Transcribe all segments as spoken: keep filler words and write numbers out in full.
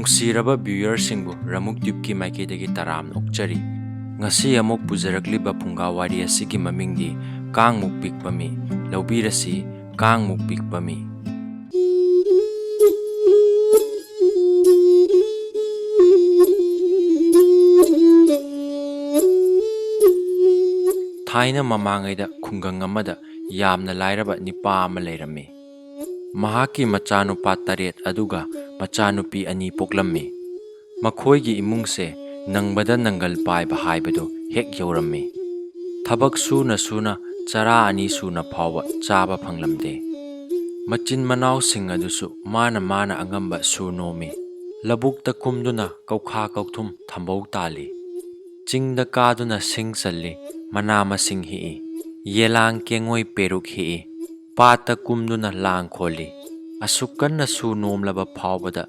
ꯅꯨꯡꯁꯤꯔꯕ viewerꯁꯤꯡꯕꯨ ꯔꯃꯨꯛ ꯇ꯭ꯌꯨꯕꯀꯤ ꯃꯥꯏꯀꯩꯗꯒꯤ ꯇꯔꯥꯝꯅ ꯑꯣꯛꯆꯔꯤ꯫ ꯉꯁꯤ ꯑꯃꯨꯛ ꯄꯨꯖꯔꯛꯂꯤꯕ ꯐꯨꯡꯒꯥ ꯋꯥꯔꯤ ꯑꯁꯤꯒꯤ ꯃꯃꯤꯡꯗꯤ ꯀꯥꯡꯃꯨꯛ ꯄꯤꯛꯄ ꯃꯤ꯫ ꯂꯧꯕꯤꯔꯁꯤ, ꯀꯥꯡꯃꯨꯛ ꯄꯤꯛꯄ ꯃꯤ꯫ ꯊꯥꯏꯅ ꯃꯃꯥꯡꯉꯩꯗ ꯈꯨꯡꯒꯪ ꯑꯃꯗ ꯌꯥꯝꯅ ꯂꯥꯏꯔꯕ ꯅꯤꯄꯥ ꯑꯃ ꯂꯩꯔꯝꯃꯤ꯫ ꯃꯍꯥꯛꯀꯤ ꯃꯆꯥꯅꯨꯄꯥ ꯇꯔꯦꯠ ꯑꯗꯨꯒ ꯃꯆꯥꯅꯨꯄꯤ ꯑꯅꯤ ꯄꯣꯛꯂꯝꯃꯤ꯫ ꯃꯈꯣꯏꯒꯤ ꯏꯃꯨꯡꯁꯦ ꯅꯪꯕꯗ ꯅꯪꯒꯜ ꯄꯥꯏꯕ ꯍꯥꯏꯕꯗꯨ ꯍꯦꯛ ꯌꯧꯔꯝꯃꯤ꯫ ꯊꯕꯛ ꯁꯨꯅ ꯁꯨꯅ ꯆꯔꯥ ꯑꯅꯤ ꯁꯨꯅ ꯐꯥꯎꯕ ꯆꯥꯕ ꯐꯪꯂꯝꯗꯦ꯫ ꯃꯆꯤꯟ ꯃꯅꯥꯎꯁꯤꯡ ꯑꯗꯨꯁꯨ ꯃꯥꯅ ꯃꯥꯅ ꯑꯉꯝꯕ ꯁꯨ ꯅꯣꯝꯃꯤ꯫ ꯂꯧꯕꯨꯛꯇ ꯀꯨꯝꯗꯨꯅ ꯀꯧꯈꯥ ꯀꯧꯊꯨꯝ ꯊꯝꯕꯧ ꯇꯥꯜꯂꯤ꯫ ꯆꯤꯡꯗ ꯀꯥꯗꯨꯅ ꯁꯤꯡ ꯆꯜꯂꯤ, ꯃꯅꯥ ꯃꯁꯤꯡ ꯍꯦꯛꯏ꯫ ꯌꯦꯂꯥꯡ ꯀꯦꯡꯉꯣꯏ ꯄꯦꯔꯨꯛ ꯍꯦꯛꯏ꯫ ꯄꯥꯠꯇ ꯀꯨꯝꯗꯨꯅ ꯂꯥꯡ ꯈꯣꯜꯂꯤ꯫ ꯑꯁꯨꯛ ꯀꯟꯅ ꯁꯨ ꯅꯣꯝꯂꯕ ꯐꯥꯎꯕꯗ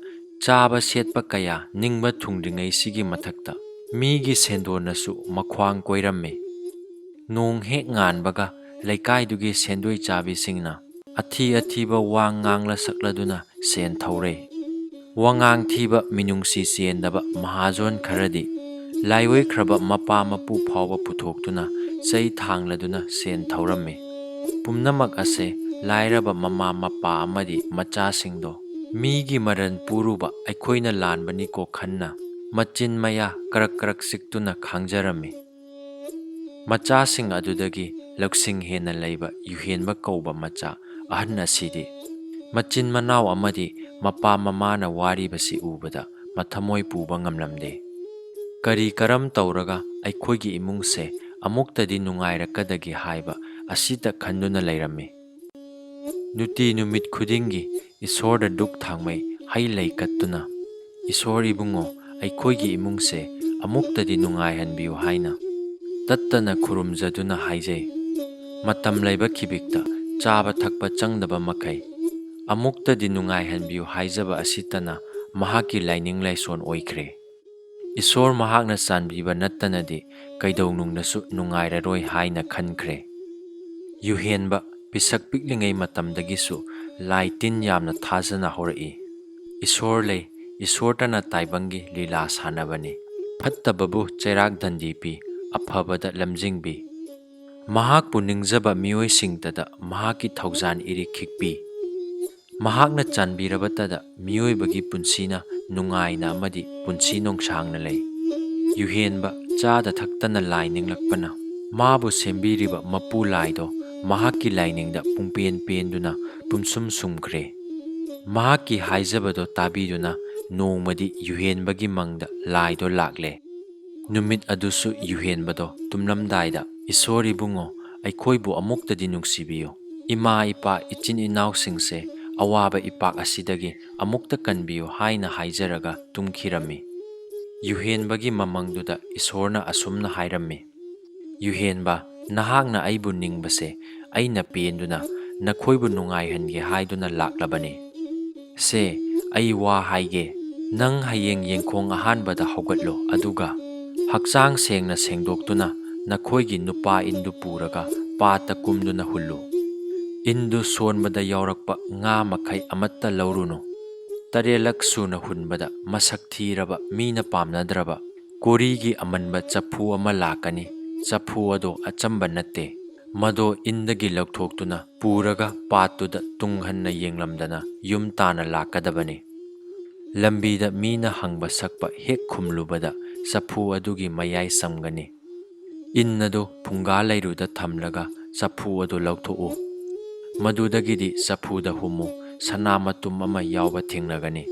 ꯆꯥꯕ ꯁꯦꯠꯄ ꯀꯌꯥ ꯅꯤꯡꯕ ꯊꯨꯡꯗ꯭ꯔꯤꯉꯩꯁꯤꯒꯤ ꯃꯊꯛꯇ ꯃꯤꯒꯤ ꯁꯦꯟꯗꯣꯟꯅꯁꯨ ꯃꯈ꯭ꯋꯥꯡ ꯀꯣꯏꯔꯝꯃꯤ꯫ ꯅꯣꯡ ꯍꯦꯛ ꯉꯥꯟꯕꯒ ꯂꯩꯀꯥꯏꯗꯨꯒꯤ ꯁꯦꯟꯗꯣꯏ ꯆꯥꯕꯤꯁꯤꯡꯅ ꯑꯊꯤ ꯑꯊꯤꯕ ꯋꯥ ꯉꯥꯡꯂ ꯁꯛꯂꯗꯨꯅ ꯁꯦꯟ ꯊꯧꯔꯦ꯫ ꯋꯥꯉꯥꯡ ꯊꯤꯕ, ꯃꯤꯅꯨꯡꯁꯤ ꯆꯦꯟꯗꯕ ꯃꯍꯥꯖꯣꯟ ꯈꯔꯗꯤ ꯂꯥꯏꯑꯣꯏꯈ꯭ꯔꯕ ꯃꯄꯥ ꯃꯄꯨ ꯐꯥꯎꯕ ꯄꯨꯊꯣꯛꯇꯨꯅ ꯆꯩ ꯊꯥꯡꯂꯗꯨꯅ ꯁꯦꯟ ꯊꯧꯔꯝꯃꯤ꯫ ꯄꯨꯝꯅꯃꯛ ꯑꯁꯦ ꯂꯥꯏꯔꯕ ꯃꯃꯥ ꯃꯄꯥ ꯑꯃꯗꯤ ꯃꯆꯥꯁꯤꯡꯗꯣ ꯃꯤꯒꯤ ꯃꯔꯟ ꯄꯨꯔꯨꯕ ꯑꯩꯈꯣꯏꯅ ꯂꯥꯟꯕꯅꯤꯀꯣ ꯈꯟꯅ ꯃꯆꯤꯟ ꯃꯌꯥ ꯀꯔꯛ ꯀꯔꯛ ꯆꯤꯛꯇꯨꯅ ꯈꯥꯡꯖꯔꯝꯃꯤ꯫ ꯃꯆꯥꯁꯤꯡ ꯑꯗꯨꯗꯒꯤ ꯂꯧꯁꯤꯡ ꯍꯦꯟꯅ ꯂꯩꯕ ꯌꯨꯍꯦꯟꯕ ꯀꯧꯕ ꯃꯆꯥ ꯑꯍꯟ ꯑꯁꯤꯗꯤ ꯃꯆꯤꯟ ꯃꯅꯥꯎ ꯑꯃꯗꯤ ꯃꯄꯥ ꯃꯃꯥꯅ ꯋꯥꯔꯤꯕꯁꯤ ꯎꯕꯗ ꯃꯊꯃꯣꯏ ꯄꯨꯕ ꯉꯝꯂꯝꯗꯦ꯫ ꯀꯔꯤ ꯀꯔꯝ ꯇꯧꯔꯒ ꯑꯩꯈꯣꯏꯒꯤ ꯏꯃꯨꯡꯁꯦ ꯑꯃꯨꯛꯇꯗꯤ ꯅꯨꯡꯉꯥꯏꯔꯛꯀꯗꯒꯦ ꯍꯥꯏꯕ ꯑꯁꯤꯇ ꯈꯟꯗꯨꯅ ꯂꯩꯔꯝꯃꯤ꯫ ꯅꯨꯡꯇꯤ ꯅꯨꯃꯤꯠ ꯈꯨꯗꯤꯡꯒꯤ ꯏꯁꯣꯔꯗ ꯗꯨꯛ ꯊꯥꯡꯃꯩ ꯍꯩ ꯂꯩ ꯀꯠꯇꯨꯅ, "ꯏꯁꯣꯔ ꯏꯕꯨꯡꯉꯣ, ꯑꯩꯈꯣꯏꯒꯤ ꯏꯃꯨꯡꯁꯦ ꯑꯃꯨꯛꯇꯗꯤ ꯅꯨꯡꯉꯥꯏꯍꯟꯕꯤꯌꯨ" ꯍꯥꯏꯅ ꯇꯠꯇꯅ ꯈꯨꯔꯨꯝꯖꯗꯨꯅ ꯍꯥꯏꯖꯩ꯫ ꯃꯇꯝ ꯂꯩꯕ ꯈꯤꯕꯤꯛꯇ ꯆꯥꯕ ꯊꯛꯄ ꯆꯪꯗꯕ ꯃꯈꯩ ꯑꯃꯨꯛꯇꯗꯤ ꯅꯨꯡꯉꯥꯏꯍꯟꯕꯤꯌꯨ ꯍꯥꯏꯖꯕ ꯑꯁꯤꯇꯅ ꯃꯍꯥꯛꯀꯤ ꯂꯥꯏꯅꯤꯡ ꯂꯥꯏꯁꯣꯟ ꯑꯣꯏꯈ꯭ꯔꯦ꯫ ꯏꯁꯣꯔ ꯃꯍꯥꯛꯅ ꯆꯥꯟꯕꯤꯕ ꯅꯠꯇꯅꯗꯤ ꯀꯩꯗꯧꯅꯨꯡꯗꯁꯨ ꯅꯨꯡꯉꯥꯏꯔꯔꯣꯏ ꯍꯥꯏꯅ ꯈꯟꯈ꯭ꯔꯦ꯫ ꯌꯨꯍꯦꯟꯕ ꯄꯤꯁꯛ ꯄꯤꯛꯂꯤꯉꯩ ꯃꯇꯝꯗꯒꯤꯁꯨ ꯂꯥꯏ ꯇꯤꯟ ꯌꯥꯝꯅ ꯊꯥꯖꯅ ꯍꯧꯔꯛꯏ꯫ "ꯏꯁꯣꯔ ꯂꯩ, ꯏꯁꯣꯔꯇꯅ ꯇꯥꯏꯕꯪꯒꯤ ꯂꯤꯂꯥ ꯁꯥꯟꯅꯕꯅꯤ꯫ ꯐꯠꯇꯕꯕꯨ ꯆꯩꯔꯥꯛ ꯗꯟꯗꯤ ꯄꯤ, ꯑꯐꯕꯗ ꯂꯝꯖꯤꯡꯕꯤ꯫ ꯃꯍꯥꯛꯄꯨ ꯅꯤꯡꯖꯕ ꯃꯤꯑꯣꯏꯁꯤꯡꯇꯗ ꯃꯍꯥꯛꯀꯤ ꯊꯧꯖꯥꯟ ꯏꯔꯤꯛ ꯈꯤꯛꯄꯤ꯫ ꯃꯍꯥꯛꯅ ꯆꯥꯟꯕꯤꯔꯕꯇꯗ ꯃꯤꯑꯣꯏꯕꯒꯤ ꯄꯨꯟꯁꯤꯅ ꯅꯨꯡꯉꯥꯏꯅ ꯑꯃꯗꯤ ꯄꯨꯟꯁꯤ ꯅꯣꯡꯁꯥꯡꯅ ꯂꯩ꯫ ꯌꯨꯍꯦꯟꯕ ꯆꯥꯗ ꯊꯛꯇꯅ ꯂꯥꯏ ꯅꯤꯡꯂꯛꯄꯅ ꯃꯥꯕꯨ ꯁꯦꯝꯕꯤꯔꯤꯕ ꯃꯄꯨ ꯂꯥꯏꯗꯣ ꯃꯍꯥꯛꯀꯤ ꯂꯥꯏꯅꯤꯡꯗ ꯄꯨꯡꯄꯦꯟ ꯄꯦꯟꯗꯨꯅ ꯄꯨꯝꯁꯨꯝ ꯁꯨꯝꯈ꯭ꯔꯦ꯫ ꯃꯍꯥꯛꯀꯤ ꯍꯥꯏꯖꯕꯗꯣ ꯇꯥꯕꯤꯗꯨꯅ ꯅꯣꯡꯃꯗꯤ ꯌꯨꯍꯦꯟꯕꯒꯤ ꯃꯪꯗ ꯂꯥꯏꯗꯣ ꯂꯥꯛꯂꯦ꯫ ꯅꯨꯃꯤꯠ ꯑꯗꯨꯁꯨ ꯌꯨꯍꯦꯟꯕꯗꯣ ꯇꯨꯝꯂꯝꯗꯥꯏꯗ, "ꯏꯁꯣꯔ ꯏꯕꯨꯡꯉꯣ, ꯑꯩꯈꯣꯏꯕꯨ ꯑꯃꯨꯛꯇꯗꯤ ꯅꯨꯡꯁꯤꯕꯤꯌꯨ꯫ ꯏꯃꯥ ꯏꯄꯥ ꯏꯆꯤꯟ ꯏꯅꯥꯎꯁꯤꯡꯁꯦ ꯑꯋꯥꯕ ꯏꯄꯥꯛ ꯑꯁꯤꯗꯒꯤ ꯑꯃꯨꯛꯇ ꯀꯟꯕꯤꯌꯨ" ꯍꯥꯏꯅ ꯍꯥꯏꯖꯔꯒ ꯇꯨꯝꯈꯤꯔꯝꯃꯤ꯫ ꯌꯨꯍꯦꯟꯕꯒꯤ ꯃꯃꯪꯗꯨꯗ ꯏꯁꯣꯔꯅ ꯑꯁꯨꯝꯅ ꯍꯥꯏꯔꯝꯃꯤ, "ꯌꯨꯍꯦꯟꯕ, ꯅꯍꯥꯛꯅ ꯑꯩꯕꯨ ꯅꯤꯡꯕꯁꯦ ꯑꯩꯅ ꯄꯦꯟꯗꯨꯅ ꯅꯈꯣꯏꯕꯨ ꯅꯨꯡꯉꯥꯏꯍꯟꯒꯦ ꯍꯥꯏꯗꯨꯅ ꯂꯥꯛꯂꯕꯅꯤ꯫ ꯁꯦ, ꯑꯩ ꯋꯥ ꯍꯥꯏꯒꯦ꯫ ꯅꯪ ꯍꯌꯦꯡ ꯌꯦꯡꯈꯣꯡ ꯑꯍꯥꯟꯕꯗ ꯍꯧꯒꯠꯂꯨ, ꯑꯗꯨꯒ ꯍꯛꯆꯥꯡ ꯁꯦꯡꯅ ꯁꯦꯡꯗꯣꯛꯇꯨꯅ ꯅꯈꯣꯏꯒꯤ ꯅꯨꯄꯥ ꯏꯟꯗꯨ ꯄꯨꯔꯒ ꯄꯥꯠꯇ ꯀꯨꯝꯗꯨꯅ ꯍꯨꯜꯂꯨ꯫ ꯏꯟꯗꯨ ꯁꯣꯟꯕꯗ ꯌꯥꯎꯔꯛꯄ ꯉꯥ ꯃꯈꯩ ꯑꯃꯠꯇ ꯂꯧꯔꯨꯅꯨ꯫ ꯇꯔꯦꯠꯂꯛ ꯁꯨꯅ ꯍꯨꯟꯕꯗ ꯃꯁꯛ ꯊꯤꯔꯕ, ꯃꯤꯅ ꯄꯥꯝꯅꯗ꯭ꯔꯕ ꯀꯣꯔꯤꯒꯤ ꯑꯃꯟꯕ ꯆꯐꯨ ꯑꯃ ꯂꯥꯛꯀꯅꯤ꯫ ꯆꯐꯨ ꯑꯗꯣ ꯑꯆꯝꯕ ꯅꯠꯇꯦ꯫ ꯃꯗꯣ ꯏꯟꯗꯒꯤ ꯂꯧꯊꯣꯛꯇꯨꯅ ꯄꯨꯔꯒ ꯄꯥꯠꯇꯨꯗ ꯇꯨꯡ ꯍꯟꯅ ꯌꯦꯡꯂꯝꯗꯅ ꯌꯨꯝ ꯇꯥꯅ ꯂꯥꯛꯀꯗꯕꯅꯤ꯫ ꯂꯝꯕꯤꯗ ꯃꯤꯅ ꯍꯪꯕ ꯁꯛꯄ ꯍꯦꯛ ꯈꯨꯝꯂꯨꯕꯗ ꯆꯐꯨ ꯑꯗꯨꯒꯤ ꯃꯌꯥꯏ ꯆꯝꯒꯅꯤ꯫ ꯏꯟ ꯑꯗꯨ ꯐꯨꯡꯒꯥ ꯂꯩꯔꯨꯗ ꯊꯝꯂꯒ ꯆꯐꯨ ꯑꯗꯨ ꯂꯧꯊꯣꯛꯎ꯫ ꯃꯗꯨꯗꯒꯤꯗꯤ ꯆꯐꯨꯗ ꯍꯨꯝꯃꯨ, ꯁꯅꯥ ꯃꯇꯨꯝ ꯑꯃ ꯌꯥꯎꯕ ꯊꯦꯡꯅꯒꯅꯤ꯫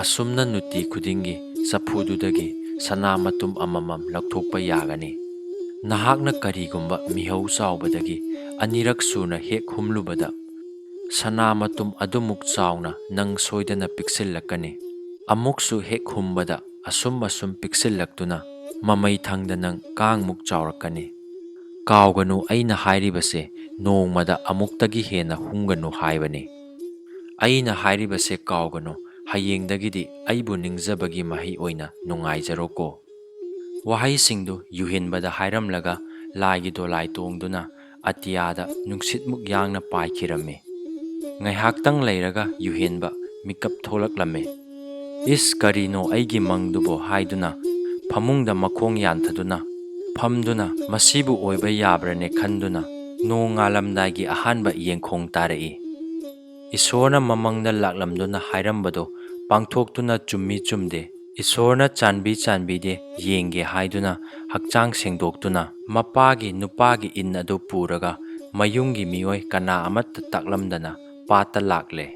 ꯑꯁꯨꯝꯅ ꯅꯨꯡꯇꯤ ꯈꯨꯗꯤꯡꯒꯤ ꯆꯐꯨꯗꯨꯗꯒꯤ ꯁꯅꯥ ꯃꯇꯨꯝ ꯑꯃꯃꯝ ꯂꯧꯊꯣꯛꯄ ꯌꯥꯒꯅꯤ꯫ ꯅꯍꯥꯛꯅ ꯀꯔꯤꯒꯨꯝꯕ ꯃꯤꯍꯧ ꯆꯥꯎꯕꯗꯒꯤ ꯑꯅꯤꯔꯛ ꯁꯨꯅ ꯍꯦꯛ ꯍꯨꯝꯂꯨꯕꯗ, ꯁꯅꯥ ꯃꯇꯨꯝ ꯑꯗꯨꯃꯨꯛ ꯆꯥꯎꯅ ꯅꯪ ꯁꯣꯏꯗꯅ ꯄꯤꯛꯁꯤꯜꯂꯛꯀꯅꯤ꯫ ꯑꯃꯨꯛꯁꯨ ꯍꯦꯛ ꯍꯨꯝꯕꯗ ꯑꯁꯨꯝ ꯑꯁꯨꯝ ꯄꯤꯛꯁꯤꯜꯂꯛꯇꯨꯅ ꯃꯃꯩ ꯊꯪꯗ ꯅꯪ ꯀꯥꯡꯃꯨꯛ ꯆꯥꯎꯔꯛꯀꯅꯤ꯫ ꯀꯥꯎꯒꯅꯨ, ꯑꯩꯅ ꯍꯥꯏꯔꯤꯕꯁꯦ ꯅꯣꯡꯃꯗ ꯑꯃꯨꯛꯇꯒꯤ ꯍꯦꯟꯅ ꯍꯨꯝꯒꯅꯨ ꯍꯥꯏꯕꯅꯤ꯫ ꯑꯩꯅ ꯍꯥꯏꯔꯤꯕꯁꯦ ꯀꯥꯎꯒꯅꯨ, ꯍꯌꯦꯡꯗꯒꯤꯗꯤ ꯑꯩꯕꯨ ꯅꯤꯡꯖꯕꯒꯤ ꯃꯍꯩ ꯑꯣꯏꯅ ꯅꯨꯡꯉꯥꯏꯖꯔꯣꯀꯣ꯫" ꯋꯥꯍꯩꯁꯤꯡꯗꯨ ꯌꯨꯍꯦꯟꯕꯗ ꯍꯥꯏꯔꯝꯂꯒ ꯂꯥꯏꯒꯤ ꯗꯣꯂꯥꯏ ꯇꯣꯡꯗꯨꯅ ꯑꯇꯤꯌꯥꯗ ꯅꯨꯡꯁꯤꯠꯃꯨꯛ ꯌꯥꯡꯅ ꯄꯥꯏꯈꯤꯔꯝꯃꯤ꯫ ꯉꯥꯏꯍꯥꯛꯇꯪ ꯂꯩꯔꯒ ꯌꯨꯍꯦꯟꯕ ꯃꯤꯀꯞ ꯊꯣꯛꯂꯛꯂꯝꯃꯤ꯫ "ꯏꯁ, ꯀꯔꯤꯅꯣ ꯑꯩꯒꯤ ꯃꯪꯗꯨꯕꯣ?" ꯍꯥꯏꯗꯨꯅ ꯐꯃꯨꯡꯗ ꯃꯈꯣꯡ ꯌꯥꯟꯊꯗꯨꯅ ꯐꯝꯗꯨꯅ, "ꯃꯁꯤꯕꯨ ꯑꯣꯏꯕ ꯌꯥꯕ꯭ꯔꯅꯦ?" ꯈꯟꯗꯨꯅ ꯅꯣꯡꯉꯥꯜꯂꯝꯗꯥꯏꯒꯤ ꯑꯍꯥꯟꯕ ꯌꯦꯡꯈꯣꯡ ꯇꯥꯔꯛꯏ꯫ ꯏꯁꯣꯔꯅ ꯃꯃꯪꯗ ꯂꯥꯛꯂꯝꯗꯨꯅ ꯍꯥꯏꯔꯝꯕꯗꯣ ꯄꯥꯡꯊꯣꯛꯇꯨꯅ ꯆꯨꯝꯃꯤ ꯆꯨꯝꯗꯦ, ꯏꯁꯣꯔꯅ ꯆꯥꯟꯕꯤ ꯆꯥꯟꯕꯤꯗꯦ ꯌꯦꯡꯒꯦ ꯍꯥꯏꯗꯨꯅ ꯍꯛꯆꯥꯡ ꯁꯦꯡꯗꯣꯛꯇꯨꯅ ꯃꯄꯥꯒꯤ ꯅꯨꯄꯥꯒꯤ ꯏꯟ ꯑꯗꯨ ꯄꯨꯔꯒ ꯃꯌꯨꯝꯒꯤ ꯃꯤꯑꯣꯏ ꯀꯅꯥ ꯑꯃꯠꯇ ꯇꯥꯛꯂꯝꯗꯅ ꯄꯥꯠꯇ ꯂꯥꯛꯂꯦ꯫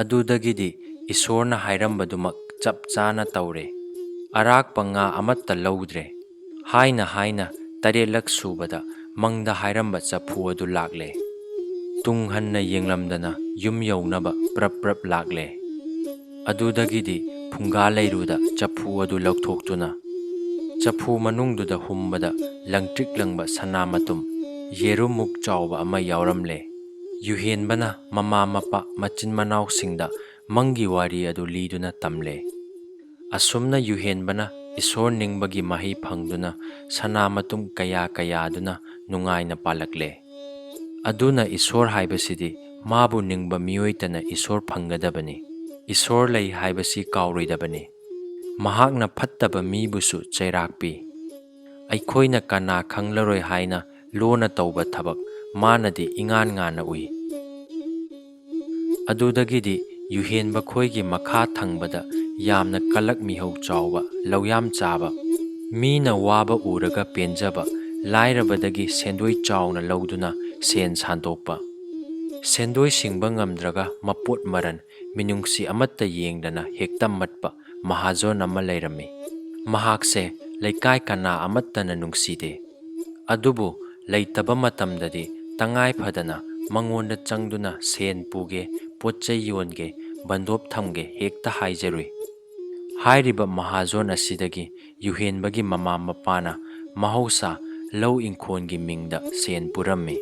ꯑꯗꯨꯗꯒꯤꯗꯤ ꯏꯁꯣꯔꯅ ꯍꯥꯏꯔꯝꯕꯗꯨꯃꯛ ꯆꯞ ꯆꯥꯅ ꯇꯧꯔꯦ꯫ ꯑꯔꯥꯛꯄ ꯉꯥ ꯑꯃꯠꯇ ꯂꯧꯗ꯭ꯔꯦ꯫ ꯍꯥꯏꯅ ꯍꯥꯏꯅ ꯇꯔꯦꯠꯂꯛ ꯁꯨꯕꯗ ꯃꯪꯗ ꯍꯥꯏꯔꯝꯕ ꯆꯐꯨ ꯑꯗꯨ ꯂꯥꯛꯂꯦ꯫ ꯇꯨꯡ ꯍꯟꯅ ꯌꯦꯡꯂꯝꯗꯅ ꯌꯨꯝ ꯌꯧꯅꯕ ꯄ꯭ꯔꯞ ꯄ꯭ꯔꯞ ꯂꯥꯛꯂꯦ꯫ ꯑꯗꯨꯗꯒꯤꯗꯤ ꯐꯨꯡꯒꯥ ꯂꯩꯔꯨꯗ ꯆꯐꯨ ꯑꯗꯨ ꯂꯧꯊꯣꯛꯇꯨꯅ ꯆꯐꯨ ꯃꯅꯨꯡꯗꯨꯗ ꯍꯨꯝꯕꯗ ꯂꯪꯇ꯭ꯔꯤꯛ ꯂꯪꯕ ꯁꯅꯥ ꯃꯇꯨꯝ ꯌꯦꯔꯨꯝꯃꯨꯛ ꯆꯥꯎꯕ ꯑꯃ ꯌꯥꯎꯔꯝꯂꯦ꯫ ꯌꯨꯍꯦꯟꯕꯅ ꯃꯃꯥ ꯃꯄꯥ ꯃꯆꯤꯟ ꯃꯅꯥꯎꯁꯤꯡꯗ ꯃꯪꯒꯤ ꯋꯥꯔꯤ ꯑꯗꯨ ꯂꯤꯗꯨꯅ ꯇꯝꯂꯦ꯫ ꯑꯁꯨꯝꯅ ꯌꯨꯍꯦꯟꯕꯅ ꯏꯁꯣꯔ ꯅꯤꯡꯕꯒꯤ ꯃꯍꯩ ꯐꯪꯗꯨꯅ ꯁꯅꯥ ꯃꯇꯨꯝ ꯀꯌꯥ ꯀꯌꯥꯗꯨꯅ ꯅꯨꯡꯉꯥꯏꯅ ꯄꯥꯜꯂꯛꯂꯦ꯫ ꯑꯗꯨꯅ ꯏꯁꯣꯔ ꯍꯥꯏꯕꯁꯤꯗꯤ ꯃꯥꯕꯨ ꯅꯤꯡꯕ ꯃꯤꯑꯣꯏꯇꯅ ꯏꯁꯣꯔ ꯐꯪꯒꯗꯕꯅꯤ꯫ ꯏꯁꯣꯔ ꯂꯩ ꯍꯥꯏꯕꯁꯤ ꯀꯥꯎꯔꯣꯏꯗꯕꯅꯤ꯫ ꯃꯍꯥꯛꯅ ꯐꯠꯇꯕ ꯃꯤꯕꯨꯁꯨ ꯆꯩꯔꯥꯛ ꯄꯤ꯫ ꯑꯩꯈꯣꯏꯅ ꯀꯅꯥ ꯈꯪꯂꯔꯣꯏ ꯍꯥꯏꯅ ꯂꯣꯟꯅ ꯇꯧꯕ ꯊꯕꯛ ꯃꯥꯅꯗꯤ ꯏꯉꯥꯟ ꯉꯥꯟꯅ ꯎꯏ꯫ ꯑꯗꯨꯗꯒꯤꯗꯤ ꯌꯨꯍꯦꯟꯕ ꯈꯣꯏꯒꯤ ꯃꯈꯥ ꯊꯪꯕꯗ ꯌꯥꯝꯅ ꯀꯂꯛ ꯃꯤꯍꯧ ꯆꯥꯎꯕ, ꯂꯧꯌꯥꯝ ꯆꯥꯕ, ꯃꯤꯅ ꯋꯥꯕ ꯎꯔꯒ ꯄꯦꯟꯖꯕ, ꯂꯥꯏꯔꯕꯗꯒꯤ ꯁꯦꯟꯗꯣꯏ ꯆꯥꯎꯅ ꯂꯧꯗꯨꯅ ꯁꯦꯟ ꯁꯥꯟꯗꯣꯛꯄ, ꯁꯦꯟꯗꯣꯏ ꯁꯤꯡꯕ ꯉꯝꯗ꯭ꯔꯒ ꯃꯄꯣꯠ ꯃꯔꯟ, ꯃꯤꯅꯨꯡꯁꯤ ꯑꯃꯠꯇ ꯌꯦꯡꯗꯅ ꯍꯦꯛꯇ ꯃꯠꯄ ꯃꯍꯥꯖꯣꯟ ꯑꯃ ꯂꯩꯔꯝꯃꯤ꯫ ꯃꯍꯥꯛꯁꯦ ꯂꯩꯀꯥꯏ ꯀꯅꯥ ꯑꯃꯠꯇꯅ ꯅꯨꯡꯁꯤꯗꯦ꯫ ꯑꯗꯨꯕꯨ ꯂꯩꯇꯕ ꯃꯇꯝꯗꯗꯤ ꯇꯉꯥꯏ ꯐꯗꯅ ꯃꯉꯣꯟꯗ ꯆꯪꯗꯨꯅ ꯁꯦꯟ ꯄꯨꯒꯦ, ꯄꯣꯠ ꯆꯩ ꯌꯣꯟꯒꯦ, ꯕꯟꯗꯣꯞ ꯊꯝꯒꯦ ꯍꯦꯛꯇ ꯍꯥꯏꯖꯔꯨꯏ꯫ ꯍꯥꯏꯔꯤꯕ ꯃꯍꯥꯖꯣꯟ ꯑꯁꯤꯗꯒꯤ ꯌꯨꯍꯦꯟꯕꯒꯤ ꯃꯃꯥ ꯃꯄꯥꯅ ꯃꯍꯧꯁꯥ ꯂꯧ ꯏꯪꯈꯣꯜꯒꯤ ꯃꯤꯡꯗ ꯁꯦꯟ ꯄꯨꯔꯝꯃꯤ꯫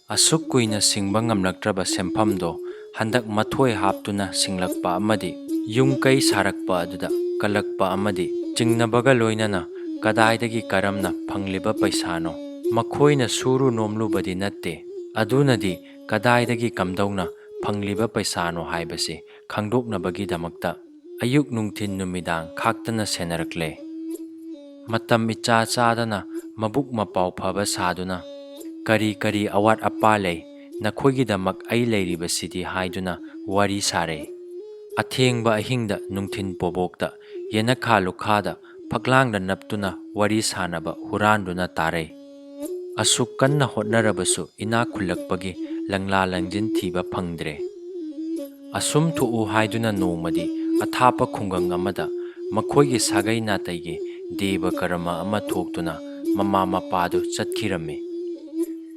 ꯑꯁꯨꯛ ꯀꯨꯏꯅ ꯁꯤꯡꯕ ꯉꯝꯂꯛꯇ꯭ꯔꯕ ꯁꯦꯟꯐꯝꯗꯣ ꯍꯟꯗꯛ ꯃꯊꯣꯏ ꯍꯥꯞꯇꯨꯅ ꯁꯤꯡꯂꯛꯄ ꯑꯃꯗꯤ ꯌꯨꯝ ꯀꯩ ꯁꯥꯔꯛꯄ ꯑꯗꯨꯗ ꯀꯜꯂꯛꯄ ꯑꯃꯗꯤ ꯆꯤꯡꯅꯕꯒ ꯂꯣꯏꯅꯅ ꯀꯗꯥꯏꯗꯒꯤ ꯀꯔꯝꯅ ꯐꯪꯂꯤꯕ ꯄꯩꯁꯥꯅꯣ? ꯃꯈꯣꯏꯅ ꯁꯨꯔꯨ ꯅꯣꯝꯂꯨꯕꯗꯤ ꯅꯠꯇꯦ꯫ ꯑꯗꯨꯅꯗꯤ ꯀꯗꯥꯏꯗꯒꯤ ꯀꯝꯗꯧꯅ ꯐꯪꯂꯤꯕ ꯄꯩꯁꯥꯅꯣ ꯍꯥꯏꯕꯁꯤ ꯈꯪꯗꯣꯛꯅꯕꯒꯤꯗꯃꯛꯇ ꯑꯌꯨꯛ ꯅꯨꯡꯊꯤꯟ ꯅꯨꯃꯤꯗꯥꯡ ꯈꯥꯛꯇꯅ ꯁꯦꯟꯅꯔꯛꯂꯦ꯫ ꯃꯇꯝ ꯏꯆꯥ ꯆꯥꯗꯅ ꯃꯕꯨꯛ ꯃꯄꯥꯎ ꯐꯕ ꯁꯥꯗꯨꯅ, "ꯀꯔꯤ ꯀꯔꯤ ꯑꯋꯥꯠ ꯑꯄꯥ ꯂꯩ, ꯅꯈꯣꯏꯒꯤꯗꯃꯛ ꯑꯩ ꯂꯩꯔꯤꯕꯁꯤꯗꯤ" ꯍꯥꯏꯗꯨꯅ ꯋꯥꯔꯤ ꯁꯥꯔꯦ꯫ ꯑꯊꯦꯡꯕ ꯑꯍꯤꯡꯗ ꯅꯨꯡꯊꯤꯟ ꯄꯣꯕꯣꯛꯇ ꯌꯦꯅꯈꯥ ꯂꯨꯈꯥꯗ ꯐꯛꯂꯥꯡꯗ ꯅꯞꯇꯨꯅ ꯋꯥꯔꯤ ꯁꯥꯅꯕ ꯍꯨꯔꯥꯟꯗꯨꯅ ꯇꯥꯔꯩ꯫ ꯑꯁꯨꯛ ꯀꯟꯅ ꯍꯣꯠꯅꯔꯕꯁꯨ ꯏꯅꯥꯛ ꯈꯨꯜꯂꯛꯄꯒꯤ ꯂꯪꯂꯥ ꯂꯪꯖꯤꯟ ꯊꯤꯕ ꯐꯪꯗ꯭ꯔꯦ꯫ ꯑꯁꯨꯝ ꯊꯣꯛꯎ ꯍꯥꯏꯗꯨꯅ ꯅꯣꯡꯃꯗꯤ ꯑꯊꯥꯞꯄ ꯈꯨꯡꯒꯪ ꯑꯃꯗ ꯃꯈꯣꯏꯒꯤ ꯁꯥꯒꯩ ꯅꯥꯇꯩꯒꯤ ꯗꯦꯕ ꯀꯔꯃ ꯑꯃ ꯊꯣꯛꯇꯨꯅ ꯃꯃꯥ ꯃꯄꯥꯗꯨ ꯆꯠꯈꯤꯔꯝꯃꯤ꯫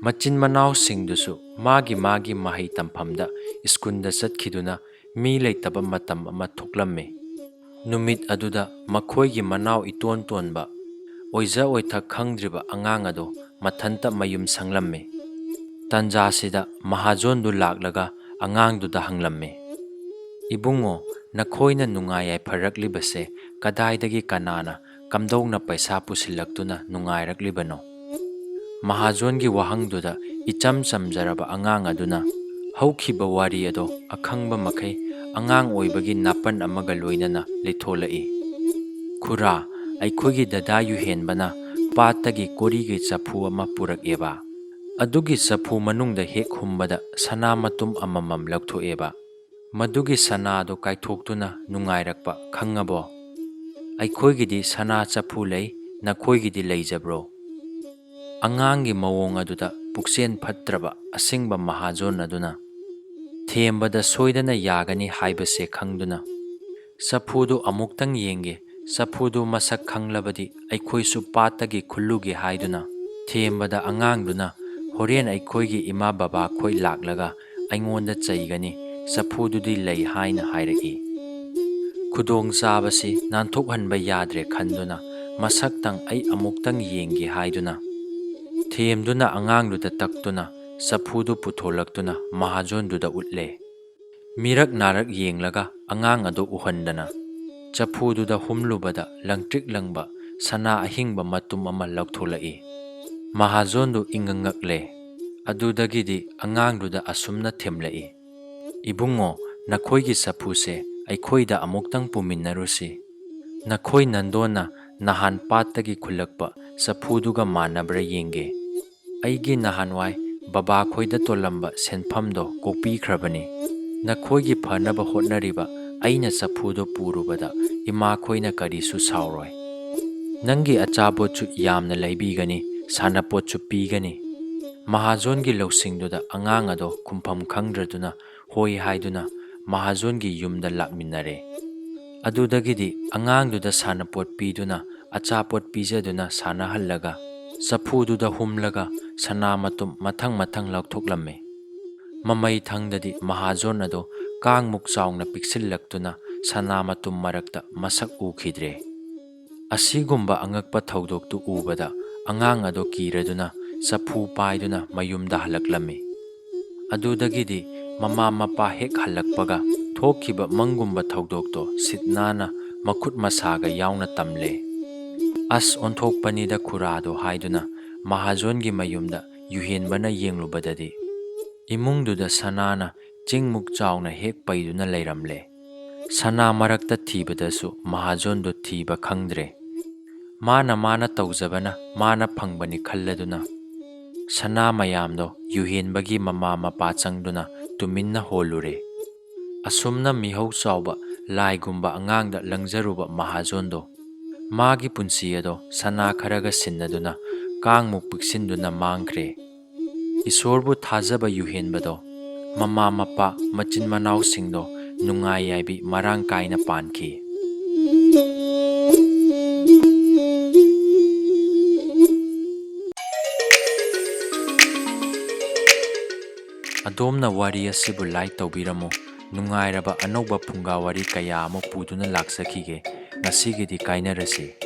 ꯃꯆꯤꯟ ꯃꯅꯥꯎꯁꯤꯡꯗꯨꯁꯨ ꯃꯥꯒꯤ ꯃꯥꯒꯤ ꯃꯍꯩ ꯇꯝꯐꯝꯗ ꯁ꯭ꯀꯨꯜꯗ ꯆꯠꯈꯤꯗꯨꯅ ꯃꯤ ꯂꯩꯇꯕ ꯃꯇꯝ ꯑꯃ ꯊꯣꯛꯂꯝꯃꯤ꯫ ꯅꯨꯃꯤꯠ ꯑꯗꯨꯗ ꯃꯈꯣꯏꯒꯤ ꯃꯅꯥꯎ ꯏꯇꯣꯟ ꯇꯣꯟꯕ, ꯑꯣꯏꯖ ꯑꯣꯏꯊꯛ ꯈꯪꯗ꯭ꯔꯤꯕ ꯑꯉꯥꯡ ꯑꯗꯨ ꯃꯊꯟꯇ ꯃꯌꯨꯝ ꯁꯪꯂꯝꯃꯤ꯫ ꯇꯟꯖꯥꯁꯤꯗ ꯃꯍꯥꯖꯣꯟꯗꯨ ꯂꯥꯛꯂꯒ ꯑꯉꯥꯡꯗꯨꯗ ꯍꯪꯂꯝꯃꯤ, "ꯏꯕꯨꯡꯉꯣ, ꯅꯈꯣꯏꯅ ꯅꯨꯡꯉꯥꯏ ꯌꯥꯏꯐꯔꯛꯂꯤꯕꯁꯦ ꯀꯗꯥꯏꯗꯒꯤ ꯀꯅꯥꯅ ꯀꯝꯗꯧꯅ ꯄꯩꯁꯥ ꯄꯨꯁꯤꯜꯂꯛꯇꯨꯅ ꯅꯨꯡꯉꯥꯏꯔꯛꯂꯤꯕꯅꯣ?" ꯃꯍꯥꯖꯣꯟꯒꯤ ꯋꯥꯍꯪꯗꯨꯗ ꯏꯆꯝ ꯆꯝꯖꯔꯕ ꯑꯉꯥꯡ ꯑꯗꯨꯅ ꯍꯧꯈꯤꯕ ꯋꯥꯔꯤ ꯑꯗꯣ ꯑꯈꯪꯕ ꯃꯈꯩ ꯑꯉꯥꯡ ꯑꯣꯏꯕꯒꯤ ꯅꯥꯄꯟ ꯑꯃꯒ ꯂꯣꯏꯅꯅ ꯂꯤꯊꯣꯂꯛꯏ꯫ "ꯈꯨꯔꯥ, ꯑꯩꯈꯣꯏꯒꯤ ꯗꯗꯥ ꯌꯨꯍꯦꯟꯕꯅ ꯄꯥꯠꯇꯒꯤ ꯀꯣꯔꯤꯒꯤ ꯆꯐꯨ ꯑꯃ ꯄꯨꯔꯛꯑꯦꯕ꯫ ꯑꯗꯨꯒꯤ ꯆꯐꯨ ꯃꯅꯨꯡꯗ ꯍꯦꯛ ꯍꯨꯝꯕꯗ ꯁꯅꯥ ꯃꯇꯨꯝ ꯑꯃꯃꯝ ꯂꯧꯊꯣꯛꯑꯦꯕ꯫ ꯃꯗꯨꯒꯤ ꯁꯅꯥꯗꯣ ꯀꯥꯏꯊꯣꯛꯇꯨꯅ ꯅꯨꯡꯉꯥꯏꯔꯛꯄ ꯈꯪꯉꯕꯣ? ꯑꯩꯈꯣꯏꯒꯤꯗꯤ ꯁꯅꯥ ꯆꯐꯨ ꯂꯩ, ꯅꯈꯣꯏꯒꯤꯗꯤ ꯂꯩꯖꯕ꯭ꯔꯣ?" ꯑꯉꯥꯡꯒꯤ ꯃꯑꯣꯡ ꯑꯗꯨꯗ ꯄꯨꯛꯆꯦꯜ ꯐꯠꯇ꯭ꯔꯕ ꯑꯁꯦꯡꯕ ꯃꯍꯥꯖꯣꯟ ꯑꯗꯨꯅ ꯊꯦꯝꯕꯗ ꯁꯣꯏꯗꯅ ꯌꯥꯒꯅꯤ ꯍꯥꯏꯕꯁꯦ ꯈꯪꯗꯨꯅ, "ꯆꯐꯨꯗꯨ ꯑꯃꯨꯛꯇꯪ ꯌꯦꯡꯒꯦ, ꯆꯐꯨꯗꯨ ꯃꯁꯛ ꯈꯪꯂꯕꯗꯤ ꯑꯩꯈꯣꯏꯁꯨ ꯄꯥꯠꯇꯒꯤ ꯈꯨꯜꯂꯨꯒꯦ" ꯍꯥꯏꯗꯨꯅ ꯊꯦꯝꯕꯗ, ꯑꯉꯥꯡꯗꯨꯅ, "ꯍꯣꯔꯦꯟ ꯑꯩꯈꯣꯏꯒꯤ ꯏꯃꯥ ꯕꯕꯥ ꯈꯣꯏ ꯂꯥꯛꯂꯒ ꯑꯩꯉꯣꯟꯗ ꯆꯩꯒꯅꯤ, ꯆꯐꯨꯗꯨꯗꯤ ꯂꯩ" ꯍꯥꯏꯅ ꯍꯥꯏꯔꯛꯏ꯫ ꯈꯨꯗꯣꯡ ꯆꯥꯕꯁꯤ ꯅꯥꯟꯊꯣꯛꯍꯟꯕ ꯌꯥꯗ꯭ꯔꯦ ꯈꯟꯗꯨꯅ, ꯃꯁꯛꯇꯪ ꯑꯩ ꯑꯃꯨꯛꯇꯪ ꯌꯦꯡꯒꯦ ꯍꯥꯏꯗꯨꯅ ꯊꯦꯝꯗꯨꯅ ꯑꯉꯥꯡꯗꯨꯗ ꯇꯛꯇꯨꯅ ꯆꯐꯨꯗꯨ ꯄꯨꯊꯣꯂꯛꯇꯨꯅ ꯃꯍꯥꯖꯣꯟꯗꯨꯗ ꯎꯠꯂꯦ꯫ ꯃꯤꯔꯛ ꯅꯥꯔꯛ ꯌꯦꯡꯂꯒ ꯑꯉꯥꯡ ꯑꯗꯨ ꯎꯍꯟꯗꯅ ꯆꯐꯨꯗꯨꯗ ꯍꯨꯝꯂꯨꯕꯗ ꯂꯪꯇ꯭ꯔꯤꯛ ꯂꯪꯕ ꯁꯅꯥ ꯑꯍꯤꯡꯕ ꯃꯇꯨꯝ ꯑꯃ ꯂꯧꯊꯣꯂꯛꯏ꯫ ꯃꯍꯥꯖꯣꯟꯗꯨ ꯏꯉꯛ ꯉꯛꯂꯦ꯫ ꯑꯗꯨꯗꯒꯤꯗꯤ ꯑꯉꯥꯡꯗꯨꯗ ꯑꯁꯨꯝꯅ ꯊꯦꯝꯂꯛꯏ, "ꯏꯕꯨꯡꯉꯣ, ꯅꯈꯣꯏꯒꯤ ꯆꯐꯨꯁꯦ ꯑꯩꯈꯣꯏꯗ ꯑꯃꯨꯛꯇꯪ ꯄꯨꯃꯤꯟꯅꯔꯨꯁꯤ꯫ ꯅꯈꯣꯏ ꯅꯟꯗꯣꯅ ꯅꯍꯥꯟ ꯄꯥꯠꯇꯒꯤ ꯈꯨꯜꯂꯛꯄ ꯆꯐꯨꯗꯨꯒ ꯃꯥꯟꯅꯕ꯭ꯔꯥ ꯌꯦꯡꯒꯦ꯫ ꯑꯩꯒꯤ ꯅꯍꯥꯟꯋꯥꯏ ꯕꯕꯥꯈꯣꯏꯗ ꯇꯣꯜꯂꯝꯕ ꯁꯦꯟꯐꯝꯗꯣ ꯀꯣꯛꯄꯤꯈ꯭ꯔꯕꯅꯤ꯫ ꯅꯈꯣꯏꯒꯤ ꯐꯅꯕ ꯍꯣꯠꯅꯔꯤꯕ ꯑꯩꯅ ꯆꯐꯨꯗꯣ ꯄꯨꯔꯨꯕꯗ ꯏꯃꯥꯈꯣꯏꯅ ꯀꯔꯤꯁꯨ ꯁꯥꯎꯔꯣꯏ꯫ ꯅꯪꯒꯤ ꯑꯆꯥꯄꯣꯠꯁꯨ ꯌꯥꯝꯅ ꯂꯩꯕꯤꯒꯅꯤ, ꯁꯥꯟꯅꯄꯣꯠꯁꯨ ꯄꯤꯒꯅꯤ꯫ ꯃꯍꯥꯖꯣꯟꯒꯤ ꯂꯧꯁꯤꯡꯗꯨꯗ ꯑꯉꯥꯡ ꯑꯗꯣ ꯈꯨꯝꯐꯝ ꯈꯪꯗ꯭ꯔꯗꯨꯅ ꯍꯣꯏ ꯍꯥꯏꯗꯨꯅ ꯃꯍꯥꯖꯣꯟꯒꯤ ꯌꯨꯝꯗ ꯂꯥꯛꯃꯤꯟꯅꯔꯦ꯫ ꯑꯗꯨꯗꯒꯤꯗꯤ ꯑꯉꯥꯡꯗꯨꯗ ꯁꯥꯟꯅꯄꯣꯠ ꯄꯤꯗꯨꯅ, ꯑꯆꯥꯄꯣꯠ ꯄꯤꯖꯗꯨꯅ ꯁꯥꯟꯅꯍꯜꯂꯒ, ꯆꯐꯨꯗꯨꯗ ꯍꯨꯝꯂꯒ ꯁꯅꯥ ꯃꯇꯨꯝ ꯃꯊꯪ ꯃꯊꯪ ꯂꯧꯊꯣꯛꯂꯝꯃꯤ꯫ ꯃꯃꯩ ꯊꯪꯗꯗꯤ ꯃꯍꯥꯖꯣꯟ ꯑꯗꯣ ꯀꯥꯡꯃꯨꯛ ꯆꯥꯎꯅ ꯄꯤꯛꯁꯤꯜꯂꯛꯇꯨꯅ ꯁꯅꯥ ꯃꯇꯨꯝ ꯃꯔꯛꯇ ꯃꯁꯛ ꯎꯈꯤꯗ꯭ꯔꯦ꯫ ꯑꯁꯤꯒꯨꯝꯕ ꯑꯉꯛꯄ ꯊꯧꯗꯣꯛꯇꯨ ꯎꯕꯗ ꯑꯉꯥꯡ ꯑꯗꯣ ꯀꯤꯔꯗꯨꯅ ꯆꯐꯨ ꯄꯥꯏꯗꯨꯅ ꯃꯌꯨꯝꯗ ꯍꯜꯂꯛꯂꯝꯃꯤ꯫ ꯑꯗꯨꯗꯒꯤꯗꯤ ꯃꯃꯥ ꯃꯄꯥ ꯍꯦꯛ ꯍꯜꯂꯛꯄꯒ ꯊꯣꯛꯈꯤꯕ ꯃꯪꯒꯨꯝꯕ ꯊꯧꯗꯣꯛꯇꯣ ꯁꯤꯠ ꯅꯥꯟꯅ ꯃꯈꯨꯠ ꯃꯁꯥꯒ ꯌꯥꯎꯅ ꯇꯝꯂꯦ꯫ "ꯑꯁ, ꯑꯣꯟꯊꯣꯛꯄꯅꯤꯗ ꯈꯨꯔꯥꯗꯣ" ꯍꯥꯏꯗꯨꯅ ꯃꯍꯥꯖꯣꯟꯒꯤ ꯃꯌꯨꯝꯗ ꯌꯨꯍꯦꯟꯕꯅ ꯌꯦꯡꯂꯨꯕꯗꯗꯤ ꯏꯃꯨꯡꯗꯨꯗ ꯁꯅꯥꯅ ꯆꯤꯡꯃꯨꯛ ꯆꯥꯎꯅ ꯍꯦꯛ ꯄꯩꯗꯨꯅ ꯂꯩꯔꯝꯂꯦ꯫ ꯁꯅꯥ ꯃꯔꯛꯇ ꯊꯤꯕꯗꯁꯨ ꯃꯍꯥꯖꯣꯟꯗꯨ ꯊꯤꯕ ꯈꯪꯗ꯭ꯔꯦ꯫ ꯃꯥꯅ ꯃꯥꯅ ꯇꯧꯖꯕꯅ ꯃꯥꯅ ꯐꯪꯕꯅꯤ ꯈꯜꯂꯗꯨꯅ ꯁꯅꯥ ꯃꯌꯥꯝꯗꯣ ꯌꯨꯍꯦꯟꯕꯒꯤ ꯃꯃꯥ ꯃꯄꯥ ꯆꯪꯗꯨꯅ ꯇꯨꯃꯤꯟꯅ ꯍꯣꯜꯂꯨꯔꯦ꯫ ꯑꯁꯨꯝꯅ ꯃꯤꯍꯧ ꯆꯥꯎꯕ ꯂꯥꯏꯒꯨꯝꯕ ꯑꯉꯥꯡꯗ ꯂꯪꯖꯔꯨꯕ ꯃꯍꯥꯖꯣꯟꯗꯣ ꯃꯥꯒꯤ ꯄꯨꯟꯁꯤ ꯑꯗꯣ ꯁꯅꯥ ꯈꯔꯒ ꯁꯤꯟꯅꯗꯨꯅ ꯀꯥꯡꯃꯨꯛ ꯄꯤꯛꯁꯤꯟꯗꯨꯅ ꯃꯥꯡꯈ꯭ꯔꯦ꯫ ꯏꯁꯣꯔꯕꯨ ꯊꯥꯖꯕ ꯌꯨꯍꯦꯟꯕꯗꯣ ꯃꯃꯥ ꯃꯄꯥ ꯃꯆꯤꯟ ꯃꯅꯥꯎꯁꯤꯡꯗꯣ ꯅꯨꯡꯉꯥꯏ ꯌꯥꯏꯕꯤ ꯃꯔꯥꯡ ꯀꯥꯏꯅ ꯄꯥꯟꯈꯤ꯫ ꯑꯗꯣꯝꯅ ꯋꯥꯔꯤ ꯑꯁꯤꯕꯨ like ꯇꯧꯕꯤꯔꯝꯃꯨ꯫ ꯅꯨꯡꯉꯥꯏꯔꯕ ꯑꯅꯧꯕ ꯐꯨꯡꯒꯥ ꯋꯥꯔꯤ ꯀꯌꯥ ꯑꯃ ꯄꯨꯗꯨꯅ ꯂꯥꯛꯆꯈꯤꯒꯦ꯫ ꯉꯁꯤꯒꯤꯗꯤ ꯀꯥꯏꯅꯔꯁꯤ꯫